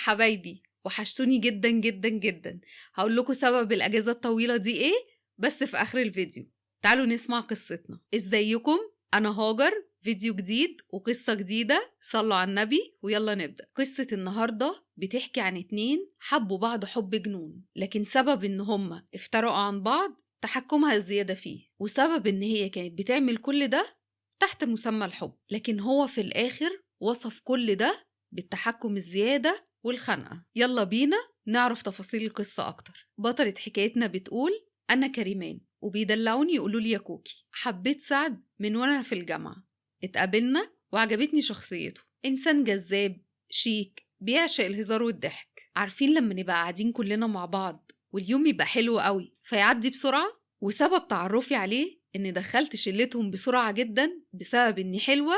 حبايبي وحشتوني جدا جدا جدا. هقول لكم سبب الأجازة الطويلة دي ايه بس في آخر الفيديو. تعالوا نسمع قصتنا. ازيكم؟ أنا هاجر، فيديو جديد وقصة جديدة. صلوا على النبي ويلا نبدأ. قصة النهاردة بتحكي عن 2 حبوا بعض حب جنون، لكن سبب إن هما افترقوا عن بعض تحكمها الزيادة فيه، وسبب إن هي كانت بتعمل كل ده تحت مسمى الحب، لكن هو في الآخر وصف كل ده بالتحكم الزيادة والخنقة. يلا بينا نعرف تفاصيل القصة أكتر. بطلة حكايتنا بتقول: أنا كريمان وبيدلعوني يقولوا لي يا كوكي. حبيت سعد من وأنا في الجامعة، اتقابلنا وعجبتني شخصيته، إنسان جذاب شيك بيعشق الهزار والضحك. عارفين لما نبقى قاعدين كلنا مع بعض واليوم يبقى حلو قوي فيعدي بسرعة؟ وسبب تعرفي عليه إن دخلت شلتهم بسرعة جدا بسبب إني حلوة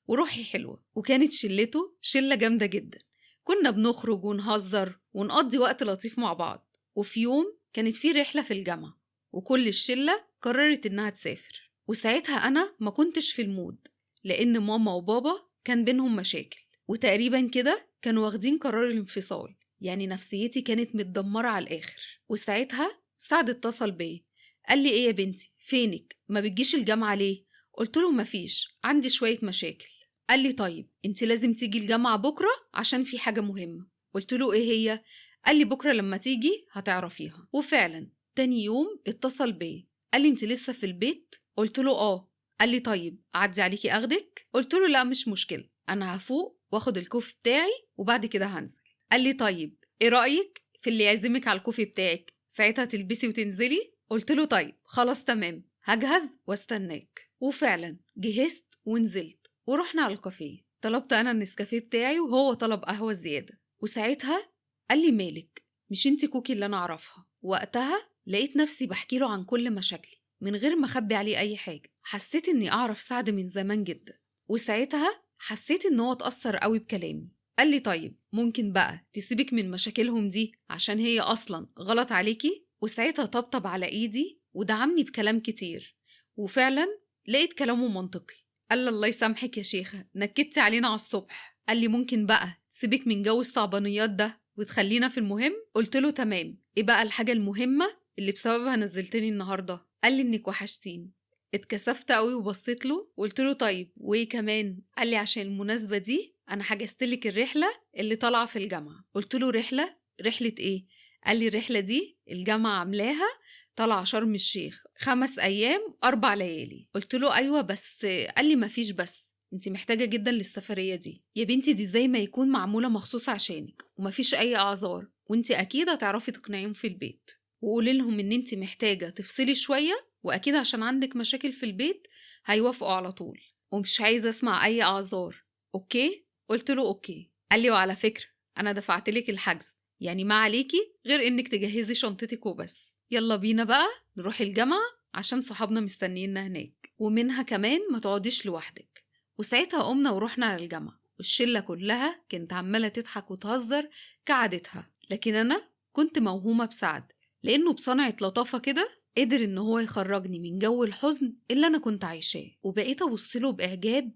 وروحي حلوة، وكانت شلته شلة جامدة جدا. كنا بنخرج ونهزر ونقضي وقت لطيف مع بعض. وفي يوم كانت في رحلة في الجامعة وكل الشلة قررت إنها تسافر، وساعتها أنا ما كنتش في ال mood لأن ماما وبابا كان بينهم مشاكل، وتقريبا كده كانوا واخدين قرار الانفصال، يعني نفسيتي كانت متدمرة على الآخر. وساعتها سعد اتصل بيا قال لي: ايه يا بنتي فينك؟ ما بتجيش الجامعة ليه؟ قلت له مفيش، عندي شوية مشاكل. قال لي طيب انت لازم تيجي الجامعة بكرة عشان في حاجة مهمة. قلت له ايه هي؟ قال لي بكرة لما تيجي هتعرفيها. وفعلا تاني يوم اتصل بيا قال لي انت لسه في البيت؟ قلت له اه. قال لي طيب اعدي عليكي اخدك؟ قلت له لا مش مشكلة، انا هفوق واخد ال coffee بتاعي وبعد كده هنزل. قال لي طيب ايه رأيك في اللي يعزمك على ال coffee بتاعك، ساعتها تلبسي وتنزلي؟ قلت له طيب خلاص تمام، هجهز واستناك. وفعلا جهزت ونزلت ورحنا على الكافيه. طلبت انا النسكافيه بتاعي وهو طلب قهوة زيادة. وساعتها قال لي مالك، مش انتي كوكي اللي انا اعرفها. وقتها لقيت نفسي بحكي له عن كل مشاكلي من غير ما اخبي عليه اي حاجة. حسيت اني اعرف سعد من زمان جدا، وساعتها حسيت ان هو اتأثر قوي بكلامي. قال لي طيب ممكن بقى تسيبك من مشاكلهم دي عشان هي اصلا غلط عليكي؟ وساعتها طبطب على ايدي ودعمني بكلام كتير، وفعلا لقيت كلامه منطقي. قال لي الله يسامحك يا شيخة، نكدتي علينا على الصبح. قال لي ممكن بقى تسيبك من جو الصعبانيات ده وتخلينا في المهم؟ قلت له تمام، ايه بقى الحاجة المهمة اللي بسببها نزلتني النهاردة؟ قال لي انك وحشتيني. اتكسفت قوي وبصيت له وقلت له طيب وايه كمان؟ قال لي عشان المناسبة دي انا حجزتلك الرحلة اللي طالعة في الجامعة. قلت له رحلة؟ رحلة ايه؟ قال لي الرحلة دي الجامعة عاملاها طالعة شرم الشيخ 5 أيام 4 ليالي. قلت له أيوة بس. قال لي مفيش بس، انت محتاجة جدا للسفرية دي يا بنتي، دي زي ما يكون معمولة مخصوص عشانك ومفيش أي أعذار، وانت أكيد هتعرفي تقنعيهم في البيت، وقولي لهم ان انت محتاجة تفصلي شوية، وأكيد عشان عندك مشاكل في البيت هيوافقوا على طول، ومش عايزة أسمع أي أعذار، okay؟ قلت له okay. قال لي وعلى فكرة أنا دفعت لك الحجز، يعني ما عليكي غير إنك تجهزي شنطتك وبس. يلا بينا بقى نروح الجامعة عشان صحابنا مستنينا هناك، ومنها كمان ما تقعديش لوحدك. وساعتها قمنا ورحنا على الجامعة، والشلة كلها كانت عمالة تضحك وتهزر كعادتها، لكن أنا كنت موهومة بسعد لأنه بصنعة لطافة كده قدر إن هو يخرجني من جو الحزن اللي أنا كنت عايشاه. وبقيت أبصله بإعجاب،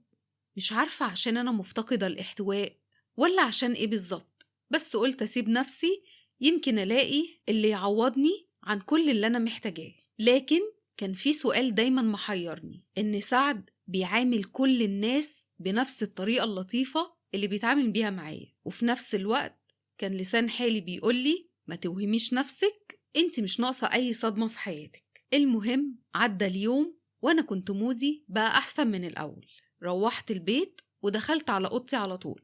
مش عارفة عشان أنا مفتقدة الاحتواء ولا عشان إيه بالظبط، بس قلت أسيب نفسي يمكن ألاقي اللي يعوضني عن كل اللي أنا محتاجاه. لكن كان في سؤال دايما محيرني، إن سعد بيعامل كل الناس بنفس الطريقة اللطيفة اللي بيتعامل بيها معايا، وفي نفس الوقت كان لسان حالي بيقولي ما توهميش نفسك، انت مش ناقصة أي صدمة في حياتك. المهم عدى اليوم وأنا كنت مودي بقى أحسن من الأول. روحت البيت ودخلت على أوضتي على طول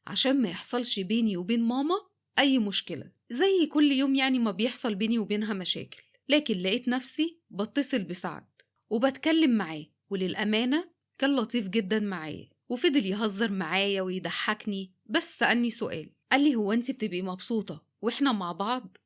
عشان ما يحصلش بيني وبين ماما أي مشكلة زي كل يوم، يعني ما بيحصل بيني وبينها مشاكل. لكن لقيت نفسي بتصل بسعد وبتكلم معاه، وللأمانة كان لطيف جدا معايا وفضل يهزر معايا ويضحكني. بس سألني سؤال، قال لي هو انت بتبقي مبسوطة واحنا مع بعض؟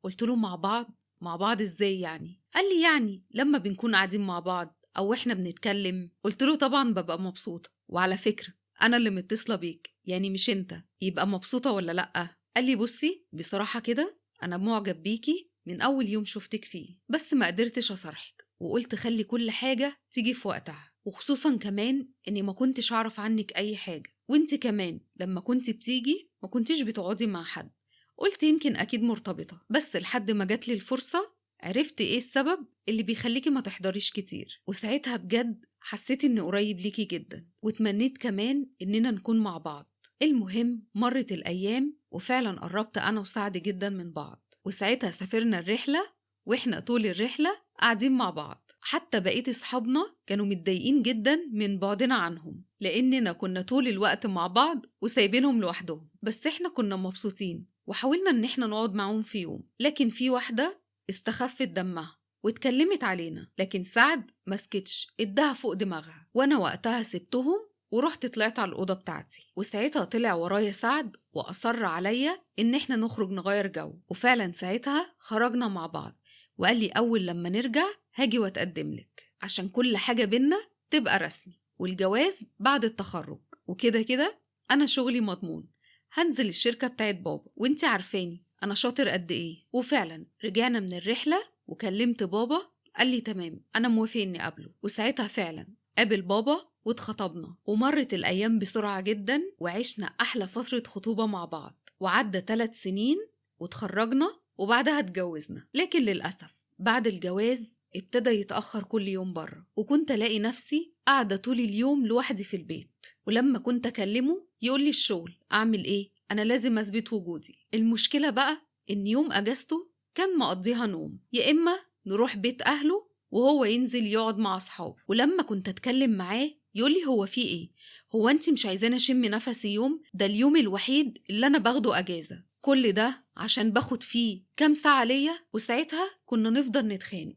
قلت له مع بعض؟ مع بعض ازاي يعني؟ قال لي يعني لما بنكون قاعدين مع بعض او احنا بنتكلم. قلت له طبعا ببقى مبسوطة، وعلى فكرة انا اللي متصلة بيك يعني مش انت، يبقى مبسوطة ولا لأ؟ قال لي بصي بصراحة كده انا معجب بيكي من اول يوم شفتك فيه، بس ما قدرتش اصارحك وقلت خلي كل حاجة تيجي في وقتها، وخصوصا كمان اني ما كنتش اعرف عنك اي حاجة، وانت كمان لما كنت بتيجي ما كنتيش بتقعدي مع حد، قلت يمكن أكيد مرتبطة، بس لحد ما جاتلي الفرصة عرفت إيه السبب اللي بيخليكي ما تحضريش كتير. وساعتها بجد حسيت إني قريب ليكي جدا، وتمنيت كمان إننا نكون مع بعض. المهم مرت الأيام وفعلا قربت أنا وسعد جدا من بعض، وساعتها سافرنا الرحلة وإحنا طول الرحلة قاعدين مع بعض. حتى بقية أصحابنا كانوا متضايقين جدا من بعدنا عنهم، لأننا كنا طول الوقت مع بعض وسايبينهم لوحدهم، بس إحنا كنا مبسوطين وحاولنا إن إحنا نقعد معاهم في يوم. لكن في واحدة استخفت دمها واتكلمت علينا، لكن سعد مسكتش، اداها فوق دماغها، وأنا وقتها سبتهم ورحت طلعت على الأوضة بتاعتي. وساعتها طلع ورايا سعد وأصر عليا إن إحنا نخرج نغير جو، وفعلا ساعتها خرجنا مع بعض، وقال لي أول لما نرجع هاجي وأتقدم لك عشان كل حاجة بينا تبقى رسمي، والجواز بعد التخرج، وكده كده أنا شغلي مضمون، هنزل الشركة بتاعت بابا وانت عارفاني أنا شاطر قد إيه. وفعلا رجعنا من الرحلة وكلمت بابا، قال لي تمام أنا موافق إني أقابله، وساعتها فعلا قابل بابا واتخطبنا. ومرت الأيام بسرعة جدا وعشنا أحلى فترة خطوبة مع بعض، وعدى 3 سنين وتخرجنا وبعدها اتجوزنا. لكن للأسف بعد الجواز ابتدى يتأخر كل يوم بره، وكنت ألاقي نفسي قاعدة طول اليوم لوحدي في البيت، ولما كنت أكلمه يقول لي الشغل، أعمل إيه؟ أنا لازم أثبت وجودي. المشكلة بقى إن يوم أجازته كان مقضيها نوم، يا إما نروح بيت أهله وهو ينزل يقعد مع أصحابه. ولما كنت أتكلم معاه يقول لي هو في إيه؟ هو أنت مش عايزاني أشم نفسي يوم؟ ده اليوم الوحيد اللي أنا باخده أجازة، كل ده عشان باخد فيه كام ساعة ليا. وساعتها كنا نفضل نتخانق،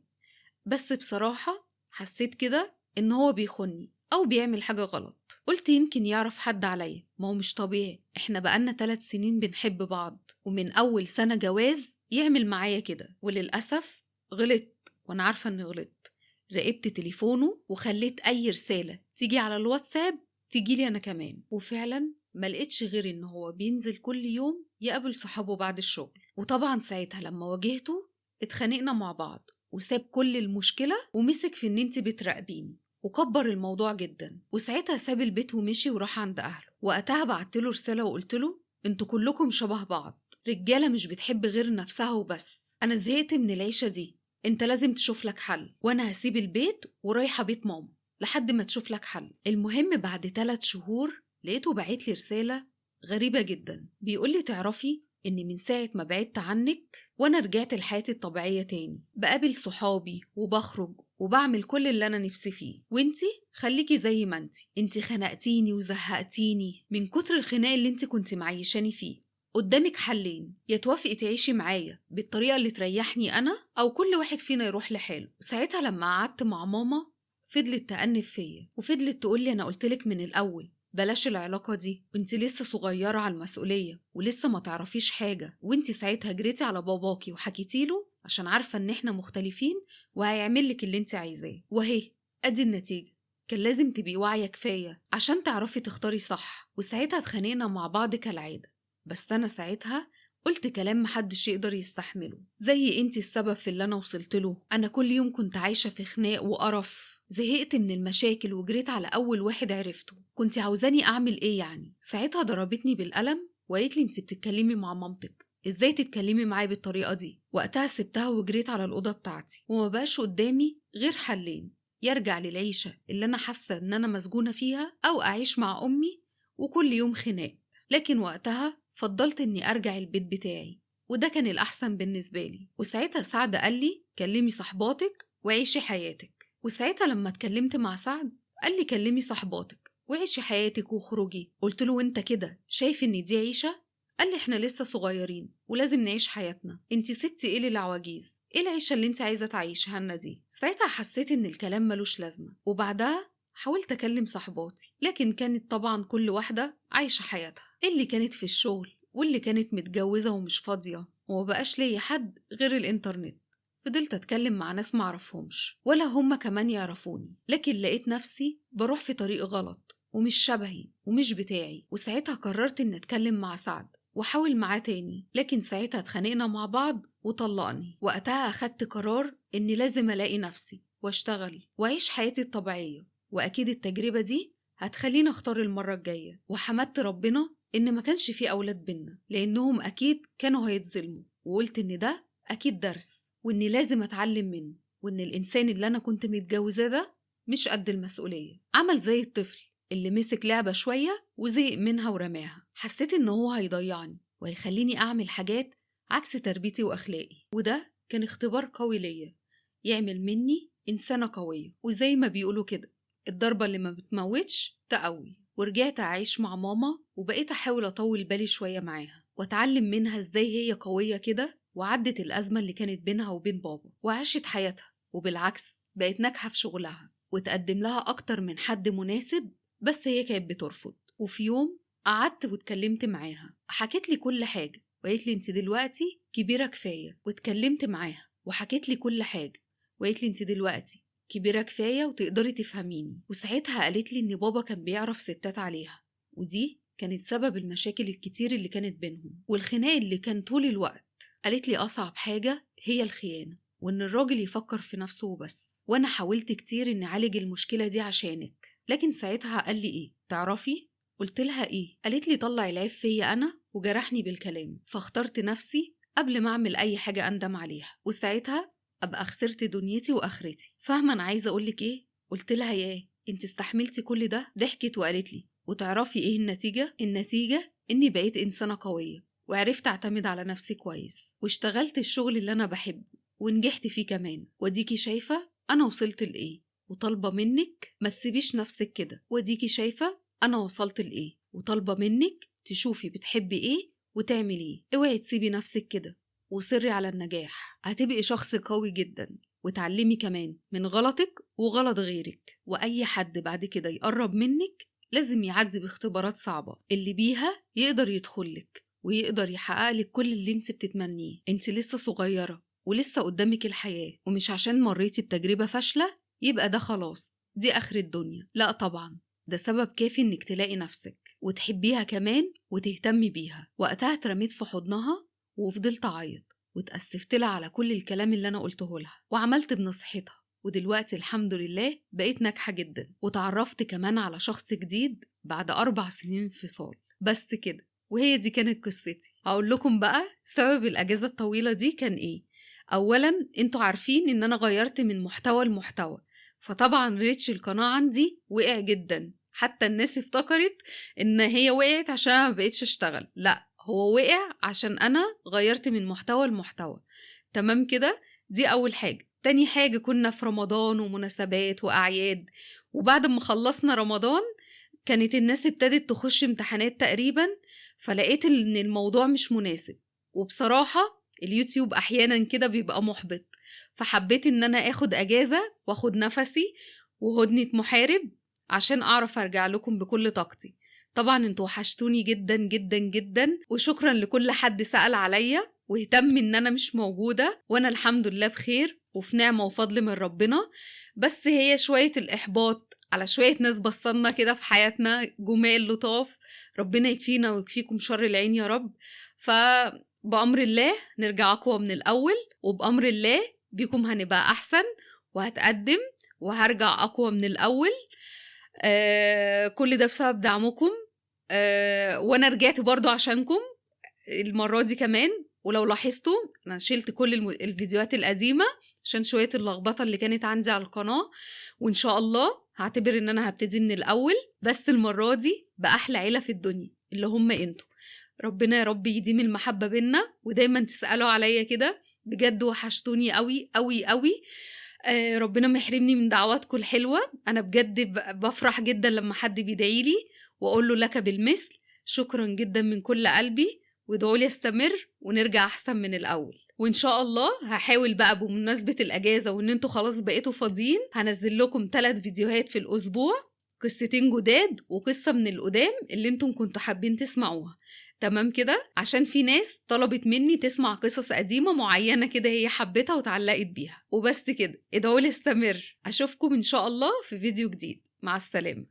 بس بصراحة حسيت كده إن هو بيخوني أو بيعمل حاجة غلط. قلت يمكن يعرف حد عليا، ما هو مش طبيعي، إحنا بقالنا 3 سنين بنحب بعض، ومن أول سنة جواز يعمل معايا كده. وللأسف غلطت، وأنا عارفة إني غلطت، راقبت تليفونه وخليت أي رسالة تيجي على الواتساب تيجي لي أنا كمان. وفعلا ما لقيتش غير إن هو بينزل كل يوم يقابل صحابه بعد الشغل. وطبعا ساعتها لما واجهته اتخانقنا مع بعض، وساب كل المشكلة ومسك في إن انت بتراقبيني، وكبر الموضوع جدا. وساعتها ساب البيت ومشي وراح عند أهله. وقتها بعت له رسالة وقلت له انتوا كلكم شبه بعض، رجالة مش بتحب غير نفسها وبس، أنا زهقت من العيشة دي، انت لازم تشوف لك حل، وأنا هسيب البيت ورايحة بيت ماما لحد ما تشوف لك حل. المهم بعد 3 شهور لقيته بعت لي رسالة غريبة جدا، بيقول لي تعرفي إني من ساعة ما بعدت عنك وأنا رجعت لحياتي الطبيعية تاني، بقابل صحابي وبخرج وبعمل كل اللي أنا نفسي فيه، وانتي خليكي زي ما انتي، انتي خنقتيني وزهقتيني من كتر الخناق اللي انتي كنت معيشاني فيه. قدامك حلين، يا توافقي تعيشي معايا بالطريقة اللي تريحني أنا، أو كل واحد فينا يروح لحاله. ساعتها لما قعدت مع ماما فضلت تأنب فيا، وفضلت تقولي أنا قلتلك من الأول بلاش العلاقة دي، وانت لسه صغيرة على المسؤولية ولسه ما تعرفيش حاجة، وانت ساعتها جريتي على باباكي وحكيتيله عشان عارفة ان احنا مختلفين وهيعملك اللي انت عايزاه، وهي ادي النتيجة. كان لازم تبقي واعية كفاية عشان تعرفي تختاري صح. وساعتها اتخانقنا مع بعض كالعادة، بس انا ساعتها قلت كلام محدش يقدر يستحمله، زي انت السبب في اللي انا وصلت له، انا كل يوم كنت عايشة في خناق وقرف، زهقت من المشاكل وجريت على اول واحد عرفته، كنت عاوزاني اعمل ايه يعني؟ ساعتها ضربتني بالقلم وقالت لي انت بتتكلمي مع مامتك، ازاي تتكلمي معايا بالطريقة دي؟ وقتها سبتها وجريت على الأوضة بتاعتي، وما بقاش قدامي غير حلين، يرجع للعيشة اللي انا حاسة ان انا مسجونة فيها، او اعيش مع امي وكل يوم خناق. لكن وقتها فضلت اني ارجع البيت بتاعي، وده كان الاحسن بالنسبة لي. وساعتها سعد قال لي كلمي صحباتك وعيشي حياتك. وساعتها لما اتكلمت مع سعد قال لي كلمي صحباتك وعيشي حياتك وخرجي. قلت له وانت كده شايف ان دي عيشة؟ قال لي احنا لسه صغيرين ولازم نعيش حياتنا، انت سبتي ايه للعواجيز؟ ايه العيشة اللي انت عايزة تعيشها لنا دي؟ ساعتها حسيت ان الكلام ملوش لازمة. وبعدها حاولت أكلم صحباتي، لكن كانت طبعا كل واحدة عايشة حياتها، اللي كانت في الشغل واللي كانت متجوزة ومش فاضية، ومبقاش ليا حد غير الإنترنت. فضلت أتكلم مع ناس معرفهمش ولا هما كمان يعرفوني، لكن لقيت نفسي بروح في طريق غلط ومش شبهي ومش بتاعي. وساعتها قررت إن أتكلم مع سعد وحاول معاه تاني، لكن ساعتها اتخانقنا مع بعض وطلقني. وقتها أخدت قرار إني لازم ألاقي نفسي وأشتغل وأعيش حياتي الطبيعية، وأكيد التجربة دي هتخليني أختار المرة الجاية. وحمدت ربنا إن ما كانش في أولاد بينا، لأنهم أكيد كانوا هيتظلموا، وقلت إن ده أكيد درس وإني لازم أتعلم منه، وإن الإنسان اللي أنا كنت متجوزاه ده مش قد المسؤولية. عمل زي الطفل اللي مسك لعبة شوية وزهق منها ورماها. حسيت إن هو هيضيعني وهيخليني أعمل حاجات عكس تربيتي وأخلاقي، وده كان اختبار قوي ليا يعمل مني إنسانة قوية. وزي ما بيقولوا كده، الضربة اللي ما بتموتش تقوي. ورجعت أعيش مع ماما، وبقيت أحاول أطول بالي شوية معاها وأتعلم منها إزاي هي قوية كده وعدت الأزمة اللي كانت بينها وبين بابا وعاشت حياتها، وبالعكس بقت ناجحة في شغلها وتقدم لها أكتر من حد مناسب، بس هي كانت بترفض. وفي يوم قعدت واتكلمت معاها، حكيت لي كل حاجة وقالت لي انت دلوقتي كبيرة كفاية. واتكلمت معاها وحكيت لي كل حاجة وقالت لي انت دلوقتي كبيرة كفاية وتقدري تفهميني. وساعتها قالت لي ان بابا كان بيعرف ستات عليها، ودي كانت سبب المشاكل الكتير اللي كانت بينهم والخناق اللي كان طول الوقت. قالت لي أصعب حاجة هي الخيانة، وإن الراجل يفكر في نفسه وبس، وأنا حاولت كتير إني أعالج المشكلة دي عشانك. لكن ساعتها قال لي إيه تعرفي؟ قلت لها إيه؟ قالت لي طلع العيب فيا أنا وجرحني بالكلام، فاخترت نفسي قبل ما أعمل أي حاجة أندم عليها، وساعتها أبقى خسرت دنيتي وآخرتي. فاهمة أنا عايزة أقولك إيه؟ قلت لها ياه أنت استحملتي كل ده؟ ضحكت وقالت لي وتعرفي إيه النتيجة؟ النتيجة إني بقيت إنسانة قوية وعرفت أعتمد على نفسي كويس، واشتغلت الشغل اللي أنا بحبه ونجحت فيه كمان، وديكي شايفة أنا وصلت لإيه، وطالبة منك ما تسيبيش نفسك كده. وديكي شايفة أنا وصلت لإيه، وطالبة منك تشوفي بتحبي إيه وتعملي إيه، اوعي تسيبي نفسك كده وصري على النجاح. هتبقي شخص قوي جدا، وتعلمي كمان من غلطك وغلط غيرك، وأي حد بعد كده يقرب منك لازم يعدي باختبارات صعبة اللي بيها يقدر يدخلك ويقدر يحقق لك كل اللي انت بتتمنيه. انت لسه صغيرة ولسه قدامك الحياة، ومش عشان مريتي بتجربة فاشلة يبقى ده خلاص دي آخر الدنيا، لا طبعا، ده سبب كافي انك تلاقي نفسك وتحبيها كمان وتهتمي بيها. وقتها اترميت في حضنها وفضلت اعيط واتأسفت لها على كل الكلام اللي انا قلته لها، وعملت بنصيحتها، ودلوقتي الحمد لله بقيت ناجحة جدا، وتعرفت كمان على شخص جديد بعد 4 سنين انفصال. بس كده، وهي دي كانت قصتي. هقول لكم بقى سبب الأجازة الطويلة دي كان إيه. أولا انتوا عارفين إن أنا غيرت من محتوى لمحتوى، فطبعا ريتش القناة عندي وقع جدا، حتى الناس افتكرت إن هي وقعت عشان أنا ما بقيتش أشتغل، لا هو وقع عشان أنا غيرت من محتوى لمحتوى. تمام كده، دي أول حاجة. تاني حاجة كنا في رمضان ومناسبات وأعياد، وبعد ما خلصنا رمضان كانت الناس ابتدت تخش امتحانات تقريبا، فلقيت ان الموضوع مش مناسب، وبصراحة اليوتيوب احيانا كده بيبقى محبط، فحبيت ان انا اخد اجازة واخد نفسي وهدنة محارب عشان اعرف ارجع لكم بكل طاقتي. طبعا انتوا وحشتوني جدا جدا جدا، وشكرا لكل حد سأل عليا واهتم ان انا مش موجودة، وانا الحمد لله بخير وفي نعمة وفضل من ربنا. بس هي شوية الإحباط على شوية ناس بصلنا كده في حياتنا جمال لطاف، ربنا يكفينا ويكفيكم شر العين يا رب. فبأمر الله نرجع أقوى من الأول، وبأمر الله بيكم هنبقى أحسن، وهتقدم وهرجع أقوى من الأول. كل ده بسبب دعمكم، وأنا رجعت برضو عشانكم المرة دي كمان. ولو لاحظتوا أنا شلت كل الفيديوهات القديمة عشان شوية اللخبطة اللي كانت عندي على القناة، وإن شاء الله هعتبر إن أنا هبتدي من الأول، بس المرة دي بأحلى عيلة في الدنيا اللي هم انتوا. ربنا يا رب يديم المحبة بينا، ودايما تسألوا عليا كده، بجد وحشتوني قوي قوي قوي. ربنا ما يحرمني من دعواتكم الحلوة، أنا بجد بفرح جدا لما حد بيدعيلي وأقول له لك بالمثل. شكرا جدا من كل قلبي، وادعوا لي استمر ونرجع احسن من الاول. وان شاء الله هحاول بقى بمناسبة الاجازة وان انتوا خلاص بقيتوا فاضيين، هنزل لكم 3 فيديوهات في الاسبوع، قصتين جداد وقصة من القدام اللي انتم كنتوا حابين تسمعوها. تمام كده، عشان في ناس طلبت مني تسمع قصص قديمة معينة كده هي حبتها وتعلقت بيها. وبس كده، ادعوا لي استمر. اشوفكم ان شاء الله في فيديو جديد. مع السلامة.